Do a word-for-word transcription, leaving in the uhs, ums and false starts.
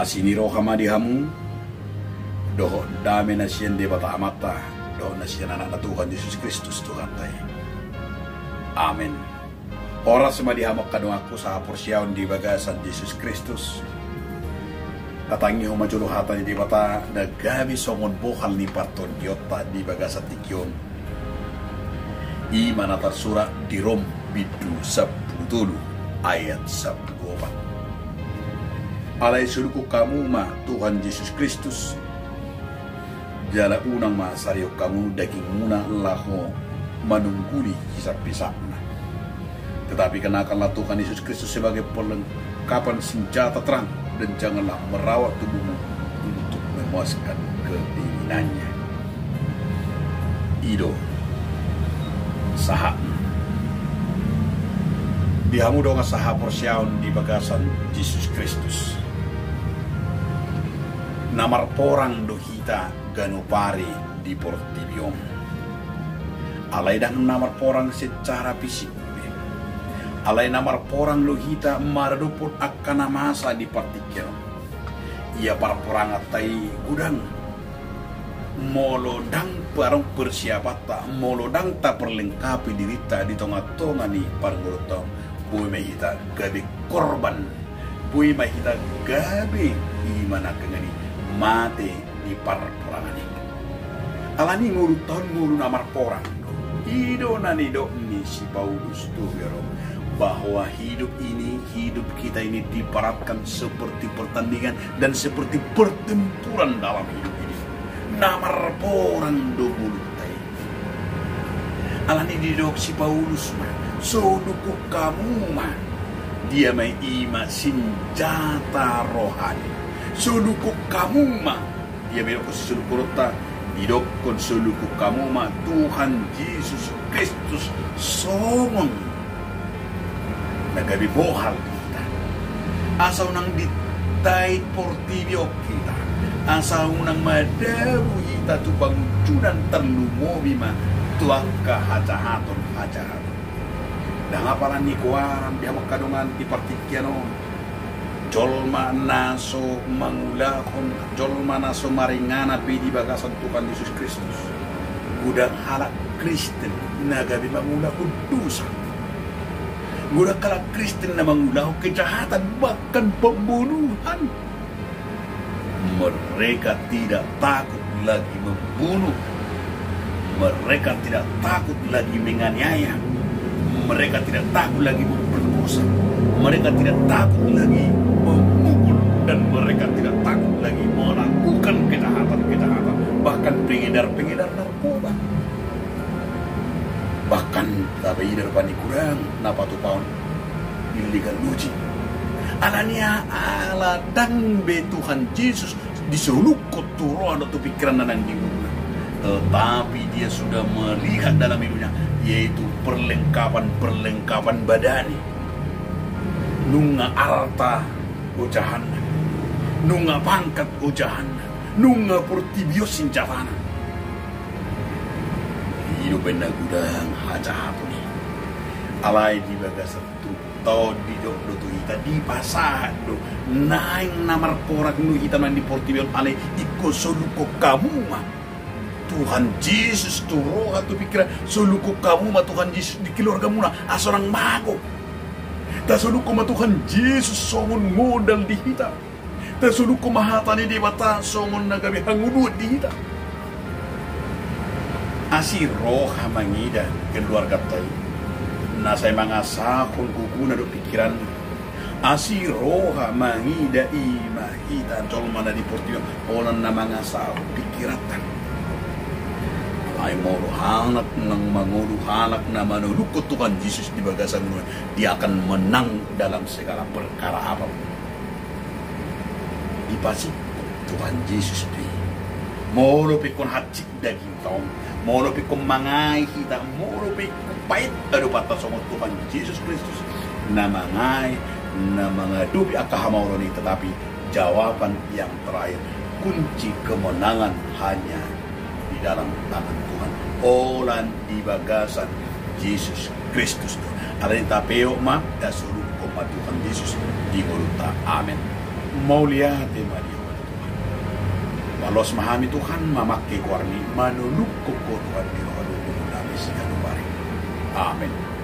Asi ni roha ma di hamu, dohot dame na sian Debata Amanta, dohot na sian Anakna Tuhan Jesus Kristus Tuhanta i. Amen. Horas ma di hamu angka donganku sahaporseaon di bagasan Jesus Kristus. Tatangihon ma jolo hata ni Debata na gabe songon bohal ni partondionta di bagasan tingki on. I ma na tarsurat di Rom bindu sampulu tolu ayat sampulu opat. Alai solukon hamu ma Tuhan Jesus Kristus, jala unang ma sarihon hamu dagingmuna laho manungguli hisap-hisapna. Tetapi kenakanlah Tuhan Yesus Kristus sebagai perlengkapan senjata terang dan janganlah merawat tubuhmu untuk memuaskan keinginannya. I do sahat di hamu dongan sahaporseaon di bagasan Jesus Kristus. Na marporang do hita ganup ari di portibi on. Alai ndang na marporang secara fisik be. Alai na marporang do hita maradophon angka na masa di partingkian on. Ia parporanganta i godang. Molo ndang adong persiapanta, molo ndang taperlengkapi dirinta di tonga-tonga ni parngoluonta on, boi ma hita gabe korban. Boi ma hita gabe i ma nangkaningan i mate di parporangan i. Alani ngolunta on ngolu na marporang do. I do na nidok ni si Paulus tu Rom, bahwa hidup ini, hidup kita ini diibaratkan seperti pertandingan dan seperti pertempuran dalam hidup ini. Na marporang do ngolunta i. Alani didok si Paulus ma, solukon hamu ma. Dia ma i ma senjata rohani. Solukon hamu ma. Dia ma didok si solukonta, didokkon solukon hamu ma Tuhan Jesus Kristus songon na gabe bohal di hita. Asa unang ditait portibi on hita. Asa unang madabu hita tu pangunjunan, tarlumobi ma tu angka hajahaton-hajahaton. Ndang apala ni goaran di hamu angka dongan di partingkian on. Jolma na so mangulahon, jolma na so maringanan be di bagasan Tuhan Jesus Kristus. Godang halak Kristen na gabe mangulahon dosa. Godang halak Kristen na mangulahon kejahatan, bahkan pembunuhan. Mereka tidak takut lagi membunuh. Mereka tidak takut lagi menganiaya. Mereka tidak takut lagi memperkosa. Mereka tidak takut lagi memukul. Dan mereka tidak takut lagi melakukan kejahatan-kejahatan. Bahkan pengedar-pengedar narkoba. Bahkan tapaidar panikurang na patupahon illegal lodging. Alani ala ndang be Tuhan Jesus disolukkon tu roha dohot tu pingkiran na naeng di ngoluna. Tetapi dia sudah melihat dalam hidupnya, yaitu perlengkapan-perlengkapan badani. Nunga arta ojahanna, nunga pangkat ojahanna, nunga portibi on senjatana. I do umbahen na godang hajahaton i. Alai di bagasan turpukta on didok do tu hita, dipasahat do naeng na marporang do hita naeng di portibi on, alai ingkon solukon hamu ma Tuhan Jesus tu roha tu pingkiran, solukon hamu ma Tuhan Jesus di keluargamuna asa unang mago. Tasolukon ma Tuhan Jesus songon modal di hita. Tasolukon ma hata ni Debata songon na gabe hangoluan di hita. Asi roha mangida keluarganta i na sai mangasahon gogona dohot pingkiranna. Asi roha mangida i ma hita jolma na di portibi on, holan na mangasahon pingkiranta. Alai molo halak na mangolu, halak na manolukkon Tuhan Jesus di bagasan ngoluna, dia akan menang dalam segala perkara apapun. Dipasingkop Tuhan Jesus do i. Molo pe ingkon hansit dagingta on, molo pe ingkon mangae hita, molo pe ingkon paet adopanta songon Tuhan Jesus Kristus, na mangae, na mangadopi angka hamaolon i, tetapi jawaban yang terakhir, kunci kemenangan hanya di dalam tangan Tuhan. Holan di bagasan Jesus Kristus do. Alani tapeop ma, tasolukkon ma Tuhan Jesus di ngolunta. Amen. Mauliate ma di Ho Tuhan. Paloas ma hami Tuhan mamangke goarMi, manolungkon Ho Tuhan di roha dohot ngolunami siganup ari. Amen.